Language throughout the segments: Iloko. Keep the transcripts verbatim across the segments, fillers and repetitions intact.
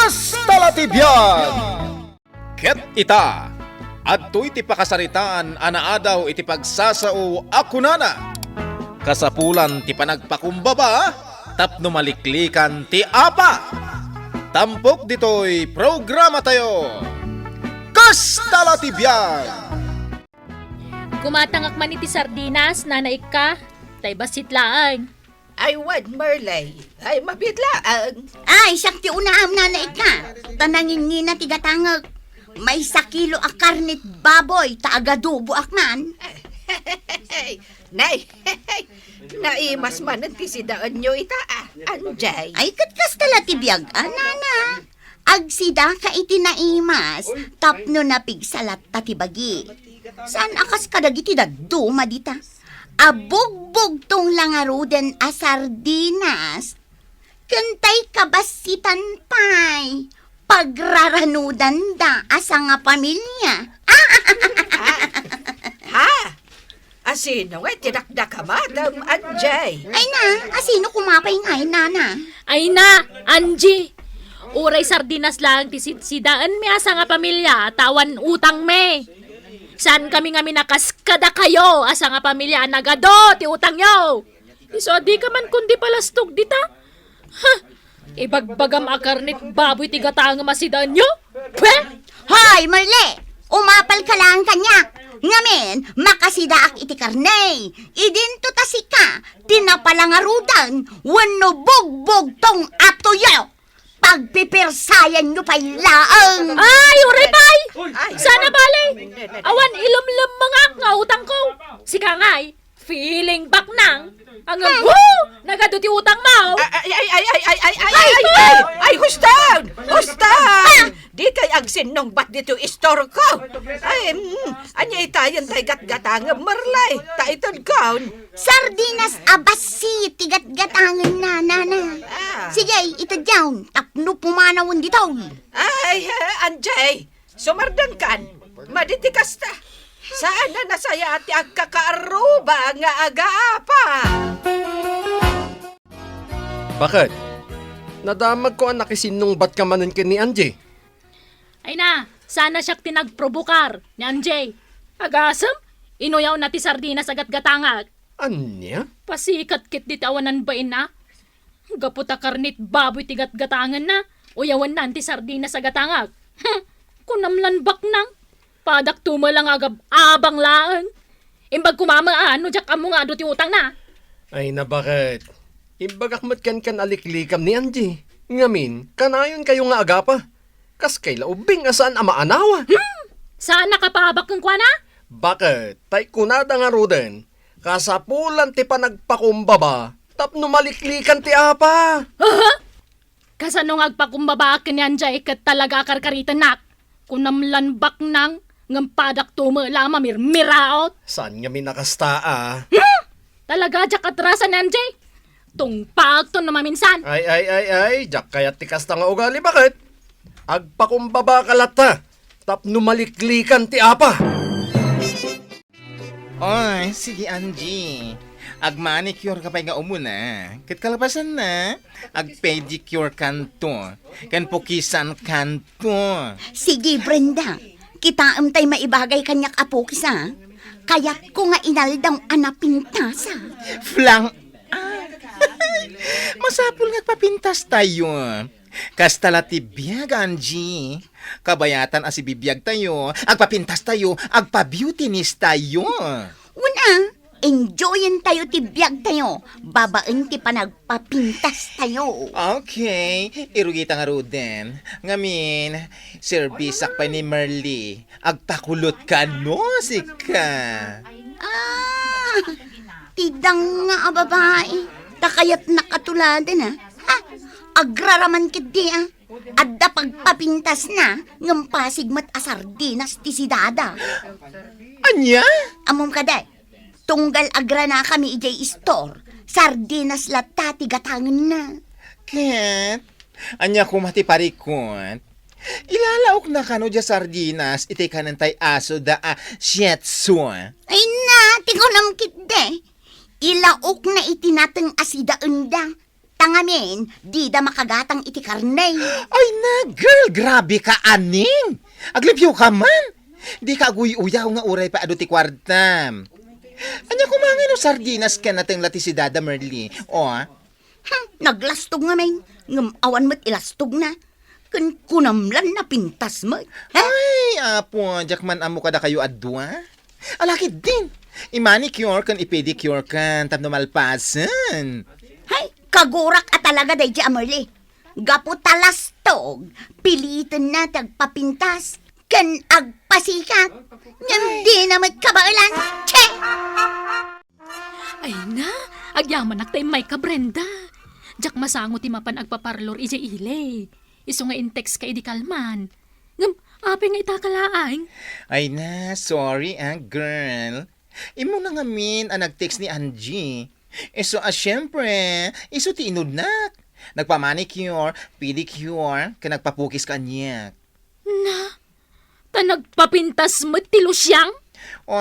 Kasta la ti biag! Ket ita, adtoy ti pakasaritaan a naadaw iti pagsasao a kunana, kasapulan ti panagpakumbaba tapno maliklikan ti apa. Tampok ditoy programatayo, Kasta la ti biag! Kumatangak man iti sardinas, Nana Ikka, tay bassit laeng. Ay, wen, Merle. Ay, mabiit laeng. Ay, siak ti unaam, Nana Ikka. Ta nangingina ti gatangek. Maysa kilo a karnet baboy, ta agaduboak man. Nay, naimas manen ti sidaenyo ita, a, Anjay. Ay, ket kasta la ti biag, a, Nana. Agsidaka iti naimas, tapno napigsa latta ti bagi. Saan a kas kadagiti dadduma dita. Abugbugtong la ngaruden a sardinas, ken tay kabassitan pay, pagraranudanda a sangapamilia. Ha? Asino nga ti dakdakamatem, Anjay? Ay na, asino koma pay ngay, Nana? Ay na, Angie! Uray sardinas laeng ti sidsidaenmi a sangapamilia, ta awan utangmi. Saankami ngamin a kas kadakayo a sangapamilia a nagadu ti utangyo. Isu a dika man kundi palastog dita. Ha! Ibagbagam a karnet baboy ti gatangem a sidaenyo? Pwe! Hoy, Merle! Umapalka laeng kaniak! Ngamin, makasidaak iti karne. Idinto ta sika ti napalangaruden wenno bugbugtong a tuyo. Pagpipirsayanyo pay laeng. Ay, uray pay! Ay. Saan a bale! Awan ilumlemmengak nga utangko. Sika ngay, feeling baknang. Ang, hmm, nagadu ti utangmo. Ay, ay, ay, ay, ay, ay, ay, ay, ay, ay, ay, huston! Huston! Ah! Dikay agsinnungbat ditoy istorko. Ay, mm, ania itayen tay gatgatangem, Merle? Ta itedkon. Sardinas a bassit ti gatgatangenna, Nana. Ah. Sige, itedyon, tapno pumanawen ditoy. Ay, eh, Anjay, sumardengkan. Madi ti kasta. Saan a nasayaat ti agkakaarruba nga agaapa. Baket? Nadamagko a nakisinnungbatka manen ken ni Angie. Ay na, saan a siak ti nagprobokar ni Angie. Agasem, inuyawna ti sardinas a gatgatangak. Ania? Pasikat ketdi ti awanan bainna. Gapu ta karnet baboy ti gatgatangenna, uyawennan ti sardinas a gatangak. Hmm, kunam lan baknang. Padakto met la nga agab-abang laeng. Imbag koma met a no diak ammo nga adu ti utangna. Ay na, baket? Imbagak met kenkan a liklikam ni Angie. Ngamin, kanayonkayo nga agapa. Kaskay la ubbing a saan a maanawa. Hmm! Saan a kapaabak kenkuana? Baket? Tay kunada ngaruden, kasapulan ti panagpakumbaba tapno maliklikan ti apa. Aha? Kasano nga agpakumbabaak ken ni Anjay ket talaga a karkaritennak? Kunam lan baknang, ngem padakto met la a mamirmiraot. Saan ngamin a kasta a? Hmm! Talaga, diak atrasan ni Anjay. Tungpaakto no maminsan. Ay, ay, ay, ay, diak kayat ti kasta nga ugali, baket? Agpakumbabaka latta, tapno maliklikan ti apa. Oy, sige, Angie. Agmanicure ka pay nga umuna. Ket kalpasanna, agpedicure kanto. Ken pukisan kanto. Sige, Brenda. Kitaem tay maibagay kaniak a pukis, a. Kayatko nga inaldaw a napintasa. Flang! Ah! Masapul nga agpapintastayo. Kasta la ti biag, Angie. Kabayatan a sibibiagtayo, agpapintastayo, agpa-beautyness tayo. Wen a, enjoyen tayo ti biagtayo, babaen ti panagpapintastayo. Okay, irugita ngaruden. Ngamin, serbisak pay ni Merly. Agpakulot kano, sika. Ah, ti danga a babai. Ta kayatnak a tuladen, a. Ha? Agraraman ketdi, a. Adda pagpapintasna, ngem pasig met a sardinas ti sidada. Ania? Ammom kadi, tunggal agranakami idiay istor, sardinas latta ti gatangenna. Ket, ania koma ti parikut? Ilalaokna kano diay sardinas iti kanen tay asoda a Shih Tzu? Ay na, ti kunam ketdi. Ilaokna iti nateng a sidaenda. Ta ngamin, dida makagatang iti karne. Ay na, girl, grabe ka, aning! Aglibyo ka man! Di ka aguy-uyaw nga uray pay adu ti kuartam. Ania koma nga no sardinas ken nateng la ti sidada, Merly? O, ah? Hmm, naglastog ngamin, ngem awan met ilastogna. Ken kunam la napintas met. Ha? Ay, apo, diak man ammo kadakayo a dua. Ala ketdin, i-manicure ken i-pedicure kan tapno malpasen. Hay, kagurak a talaga daydi a Merly. Gapu ta lastog, pilitenna ti agpapintas ken agpasikat. Ngem dina met kabaelan. Che! Ay na, agyamanak ta immayka, Brenda. Diak masango ti mapan agpaparlor idiay ili. Isu nga in-text ka idi kalman. Ngem, apay nga ita ka laeng? Ay na, sorry ah, girl. Immuna ngamin a nag-text ni Angie. Isu a, siyempre, isu ti inudnak. Nagpa-manicure, pedicure, ken nagpapukis kaniak. Na, ta nagpapintas met ti Luciang? O,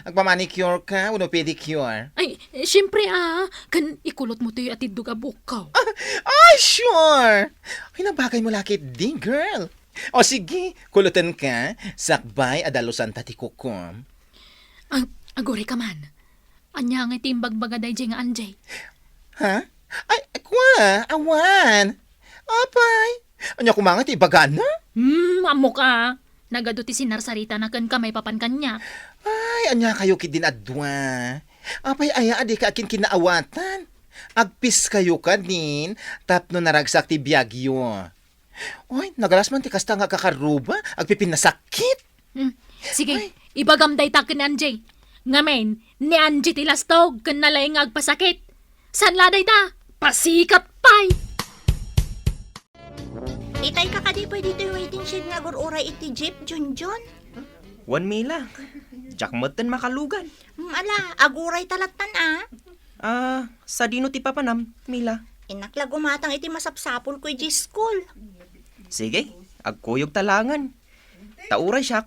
agpa-manicure ka wenno pedicure? Ay, siyempre, ah, ken ikulotmo toy atiddog a buokko. Ay, sure! Ay, nabagaymo la ketdi, girl. O sige, kulotenka, sakbay a dalosanta ti kukom. Ag-, aguray ka man. Ania ngay ti imbagbaga daydiay nga Angie? Ha? Ay, kua, awan. Apay, ania koma nga ti ibagana? Hmm, ammoka. Nagadu ti sinarsaritana kenka maipapan kaniak. Ay, ania kayo ketdin a dua? Apay aya a dika kinkinnaawatan? Agpiskayo kadin tapno naragsak ti biagyo. Oy, nagalas man ti kasta nga agkakarruba, agpipinnasakit. Hmm. Sige, ibagam dayta ken Angie. Ngamin, ni Angie ti lastog ken nalaing nga agpasakit. Saan la dayta? Pasikat pay! Itay ka kadi pay ditoy waiting shed nga agur-uray iti jeep, Junjun? Wen, Mila. Diak metten makalugan. Hmm, ala, aguray ta lattan, a. Ah, sadino ti papanam, Mila? Innak la gumatang iti masapsapulko idiay school. Sige, agkuyog ta laengen. Ta uray siak,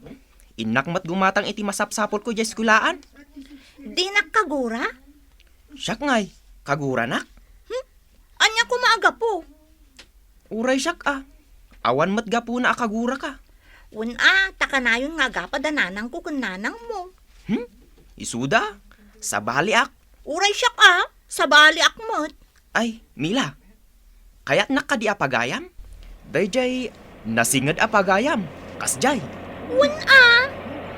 innak met gumatang iti masapsapulko idiay eskuelaan. Dinak kagura? Siak ngay, kaguranak. Hmm? Ania koma a gapu? Uray siak a. Awan met gapuna a kaguraka. Wen a, ta kanayon nga agapa da nanangko ken nanangmo. Hmm? Isuda? Sabaliak. Uray siak a, sabaliak met. Ay, Mila, kayatnak kadi a pagayam? Daydiay nasinged a pagayam, kasdiay. Wen a.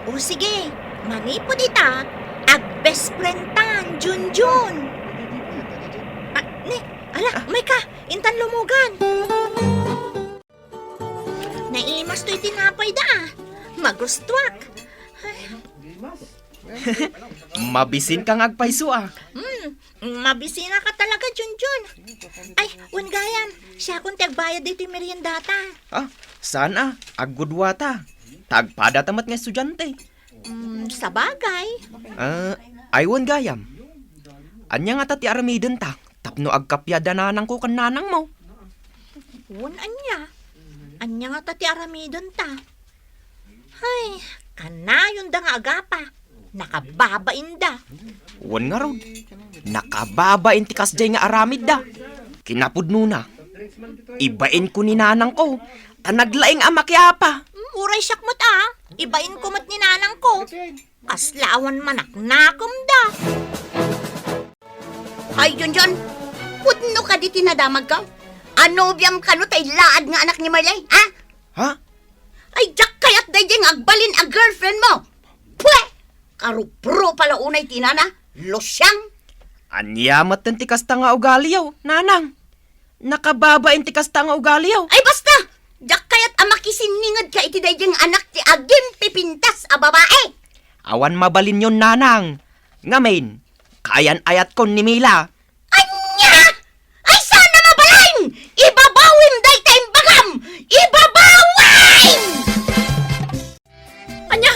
O sige, manipud ita, ag-best friend tan, Junjun. Ah, ne, ala, ah, mayka, intan lumugan. Naimas toy tinapay da, a. Magustuak. Ay. Mabisinka nga agpayso, a. Hmm, mabisinaka talaga, Junjun. Ay, wen gayam, siakon ti agbayad ditoy meriendata. Ah, saan a? Agguduata. Ta agpadata met nga estudiante. Hmm, sabagay. Ah, ay wen gayam. Ania ngata ti aramidenta tapno agkappiada nanangko ken nanangmo? Wen ania? Ania ngata ti aramidenta? Hay, kanayonda nga agapa. Nakababainda. Wen ngarud, nakababain ti kasdiay nga aramidda. Kinapudnona, ibainko ni nanangko, ta naglaing a makiapa. Hmm, uray siak met a, ibainko met ni nanangko. Kasla awan manaknakemda. Ay, Junjun, pudno kadi ti nadamagko? Anobiam kano tay laad nga anak ni Marley, ha? Ha? Ay, diak kayat daydiay nga agbalin a girlfriend mo. Pwe! Karupro pala unay ti nana, Luciang. Ania metten ti kasta nga ugaliyo, nanang? Nakababain ti kasta nga ugaliyo. Ay, basta! Diak kayat a makisinningedka iti daydiay nga anak ti agimpipintas a babae. Awan mabalinyon, nanang. Ngamin, kaayan-ayatkon ni Mila. Ania? Ay, saan a mabalin? Ibabawim dayta imbagam! Ibabawim! Ania?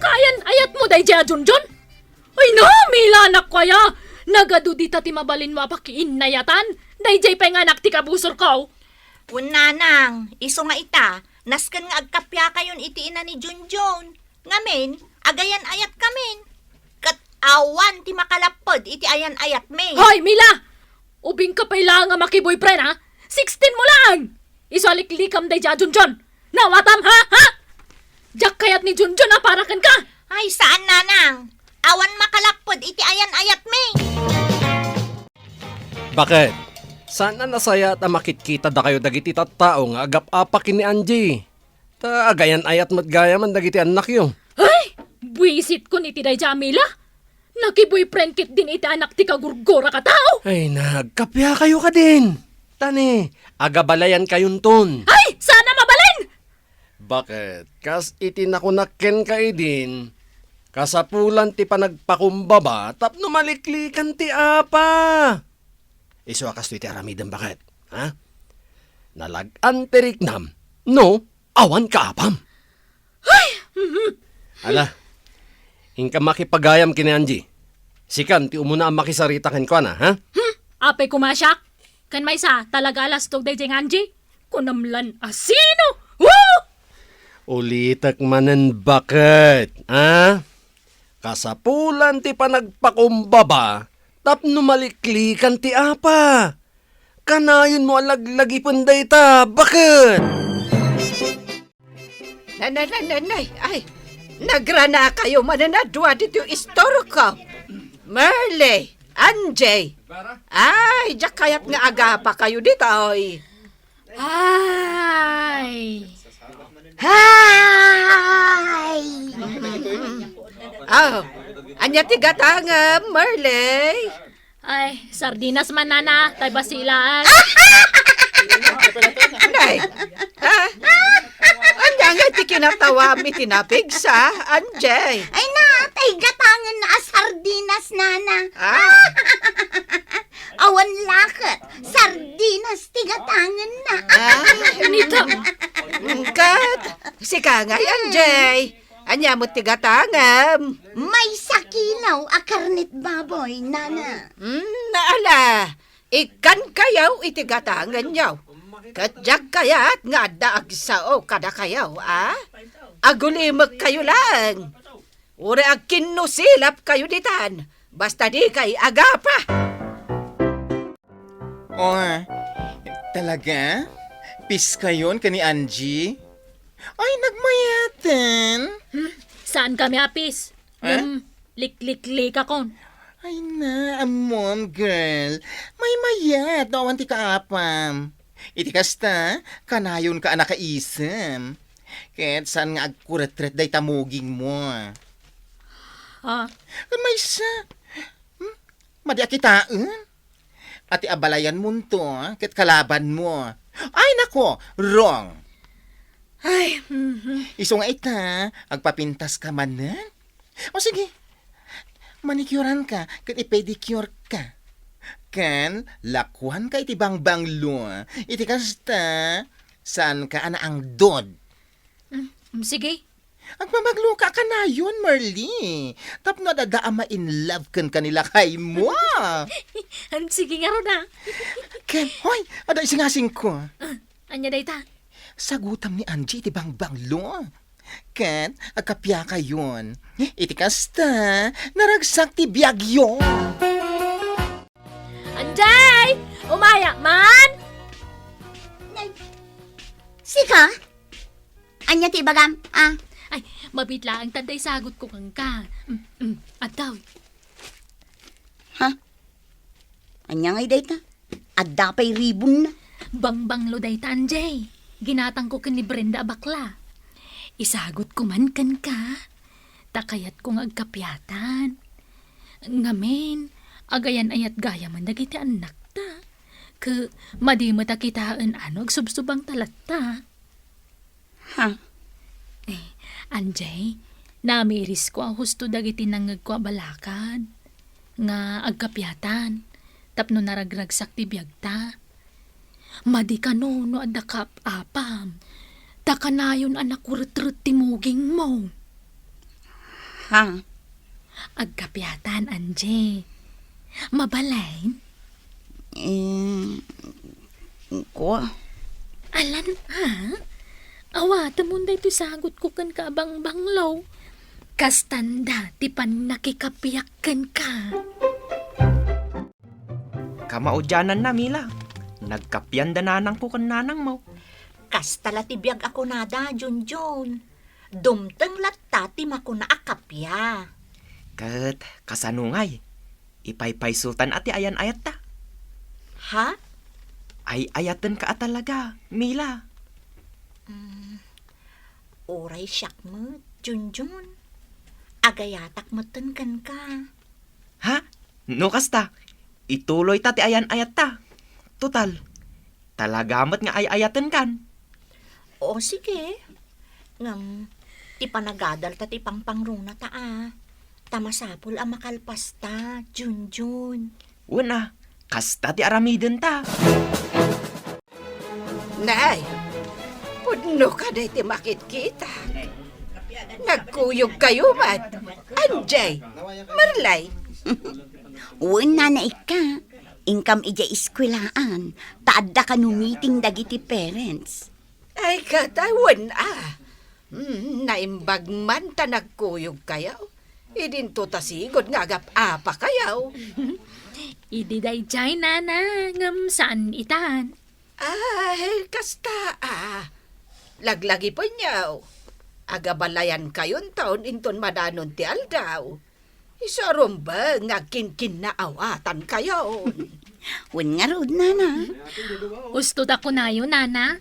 Kaayan-ayatmo daydiay a Junjun? Ay na, Mila, anak ko aya! Nagadu dita ti mabalinmo a pakiinnayatan. Daydiay pay nga anak ti kabusorko. Wen nanang, isu nga ita, nasken nga agkappiakayon iti ina ni Junjun. Ngamin, agayan-ayatkamin. Ket awan ti makalapped iti ayan-ayatmi. Hoy, Mila! Ubingka pay laeng a maki-boyfriend, ha? Sixteen mo laeng! Isu a liklikam daydiay a Junjun! Naawatam, ha? Ha? Diak kayat ni Junjun a para kenka! Ay, saan, Nanang. Awan makalapped iti ayan-ayatmi. Baket? Saan a nasayaat a makitkita dakayo dagiti tattao nga agap-apa ken ni Angie? Ta agayan-ayat met gayamen dagiti annakyo. Ay! Buisitkon iti daydiay a Mila! Naki-boyfriend ketdin iti anak ti kagurgora a tao! Ay, nagkapiakayo kadin! Ta ne, agabalayankayonton. Ay! Saan a mabalin! Baket, kas iti nakunak kenka idin, kasapulan ti panagpakumbaba tapno maliklikan ti apa. Isu a kastoy ti aramidem, baket, ha? Nalag-an ti riknam, no? Awan kaapam. Ay! Mhm. Ala, inka makipagayam ken ni Angie. Sikan ti umuna a makisarita kenkuana, ha? Hmm? Apay koma siak? Ken maysa, talaga a lastog daydiay nga Angie? Kunam lan a sino? Woo! Ulitek manen, baket, ha? Kasapulan ti panagpakumbaba tapno maliklikan ti apa. Kanayonmo a laglagipen dayta, baket! Nay, nay, nay, nay, nay. Ay, nagranakayo manen a dua ditoy istorko. Merle, Angie. Ay, diak kayat nga agapakayo ditoy. Ay. Ay! Oh, ania ti gatangem, Merle? Ay, sardinas man, nana, tay basilan. Nay, ha? Ania nga ti kinatawam iti napigsa, Angie? Ay na, tay gatangen a sardinas, nana. Ah. Awan laket, sardinas ti gatangenna. Ah, nita. Ket, sika ngay, Angie. Ania met ti gatangem? Maysa kilo a karnet baboy, nana. Hmm, ala, ikkankayo iti gatangenyo. Ket diak kayat nga adda agsao kadakayo, a? Agulimekkayo laeng. Uray agkinnusilapkayo ditan, basta dikay agapa. Oh, talaga? Piskayon ken ni Angie? Ay, nagmayaten. Hmm, saan kami a pis? Eh? Hmm, likliklikakon. Ay na, ammom, girl. Maymayat no awan ti kaapam. Iti kasta, kanayonka a nakaisem. Ket saan nga agkuretret dayta mugingmo. Ah. Ken maysa, hmm? Madi a kitaen? A ti abalayanmonto, ket kalabanmo. Ay, nako, wrong. Ay, mhm. Isu nga ita, agpapintaska manen? O sige, manicureanka ket ipedicureka. Ken lakuanka iti bangbanglo. Iti kasta, saanka a naangdod. Mm, sige. Agpamagloka kanayon, Merle. Tapno adda a ma-in love kenka ni lakaymo. Sige ngarud, a. Ken, hoy, adda isingasingko. Ah, ania dayta? Sagutam ni Angie iti bangbanglo. Ket agkapiakayon. Iti kasta, naragsak ti biagyo. Angie! Umaya man! Nay, sika? Ania ti ibagam, a? Ay, mabiit laeng ta adda isagutko kenka. Mm, mm, addaw. Ha? Ania ngay dayta? Adda pay ribonna. Bangbanglo dayta, Angie. Ginatangko ken ni Brenda a bakla. Isagutko man kenka, ta kayatko nga agkapiatan. Ngamin, agayan-ayat gayamen dagiti annakta. Ket madi met a kitaen a no agsubsubangta latta. Ha? Eh, Angie, namiirisko a husto dagiti nangngegko a balakad nga agkapiatan tapno naragragsak ti biagta. Madi kano no adda kaap-apam, ta kanayon a nakuretret ti mugingmo. Ha? Agkapiatan, Angie. Mabalin? Eh, kua. Alan, ha? Awatemon daytoy sagutko kenka a bangbanglo. Kastanda ti pannakikapiak kenka. Kamaudiananna, Mila. Nagkapian da nanangko ken nanangmo. Kasta la ti biag a kunada, Junjun. Dumteng latta ti makuna a kapia. Ket kasano ngay? Ipaypaysotan a ti ayan-ayatta? Ha? Ay-ayatenka a talaga, Mila. Mm, uray siak met, Junjun. Agayatak metten kenka. Ha? No kasta, ituloyta ti ayan-ayatta. Total, talaga met nga ay-ayatenkan. O, sige. Ngem, ti panagadalta ti pangpangrunata a. Ta masapul a makalpasta, Junjun. Wen a, kasta ti aramidenta. Nay, pudno kadi ti makitkita. Nagkuyogkayo met. Anjay, Marlay. Wen, Nana Ikka, inkam idiay eskuelaan, ta adda kano meeting dagiti parents. Ay, ket wen a. Hmm, naimbag man ta nagkuyogkayo. Idinto ta sigud nga agap-apakayo. Idi daydiay, Nana, ngem saan itan. Ay, kasta a. Laglagipenyo. Agabalayankayonton inton madanon ti aldaw. Isu a rumbeng nga agkinkinnaawatankayon. Wen ngarud, Nana. Usto ta kunayo, Nana.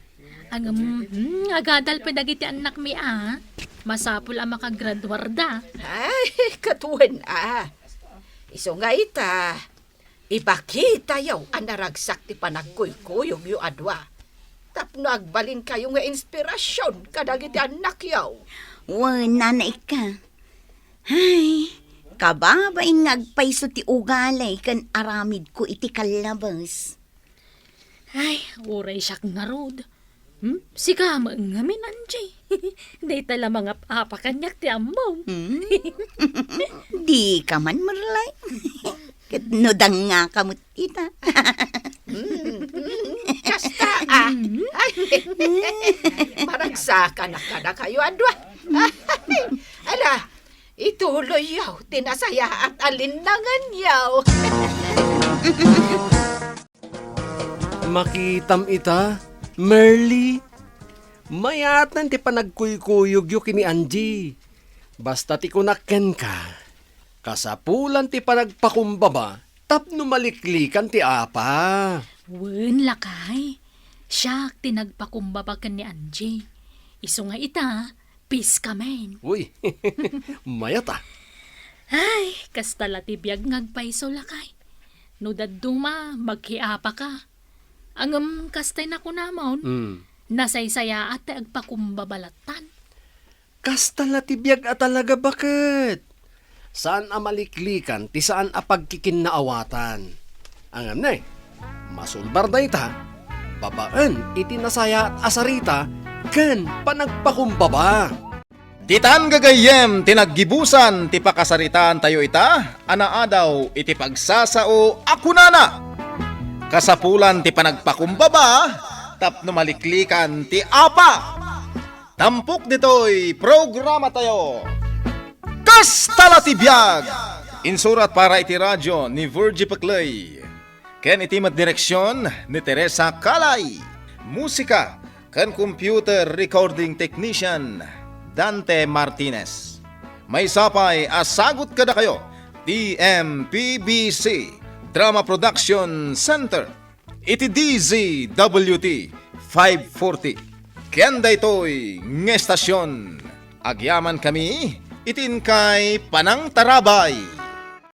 Agam, hmm, agadal pay dagiti annakmi a. Masapul a makagraduarda. Ay, ket wen a. Isu nga ita, ipakitayo a naragsak ti panagkuykuyogyo a dua. Tapno agbalinkayo nga inspirasion kadagiti annakyo. Wen, Nana Ikka. Ay, kababain nga agpayso ti ugali ken aramidko iti kallabes. Ay, uray siak ngarud. Hmm? Sika met ngamin, Angie. Dayta la mangap-apa kaniak ti ammom. Hmm? Dika man, Marlay. Ket no dangngaka met ita. Mm, mm, kasta, ah. Mm. Ay, maragsakan a kadakayo a dua. Ala, ituloyyo ti nasayaat a linnanganyo. Makitam ita, Merly. Mayatan ti panagkuykuyogyo ken ni Angie. Basta ti kunak kenka, kasapulan ti panagpakumbaba tapno maliklikan ti apa. Wen, lakay. Siak ti nagpakumbaba ken ni Angie. Isu nga ita, piskamen. Uy, mayat a. Ay, kasta la ti biag nga agpayso, lakay. No dadduma, magkiapaka. Ngem kastay nakunamon, mm, nasaysayaat ti agpakumbaba lattan. Kasta la ti biag a talaga, baket. Saan a maliklikan ti saan a pagkikinnaawatan. Ngem ne, masulbar dayta babaen iti nasayaat a sarita ken panagpakumbaba. Ditan gagayyem ti naggibusan ti pakasaritaantayo ita a naadaw iti pagsasao a kunana, kasapulan ti panagpakumbaba tapno maliklikan ti apa. Tampok ditoy programatayo. Kasta la ti biag! Insurat para iti radio ni Virgie Peclay. Ken iti met direksion ni Teresa Calay. Musika ken computer recording technician, Dante Martinez. Maysa pay a sagut kadakayo ti M P B C Drama Production Center. Iti D Z W T five forty. Ken daytoy nga estasion, agyamankami iti inkay panangtarabay.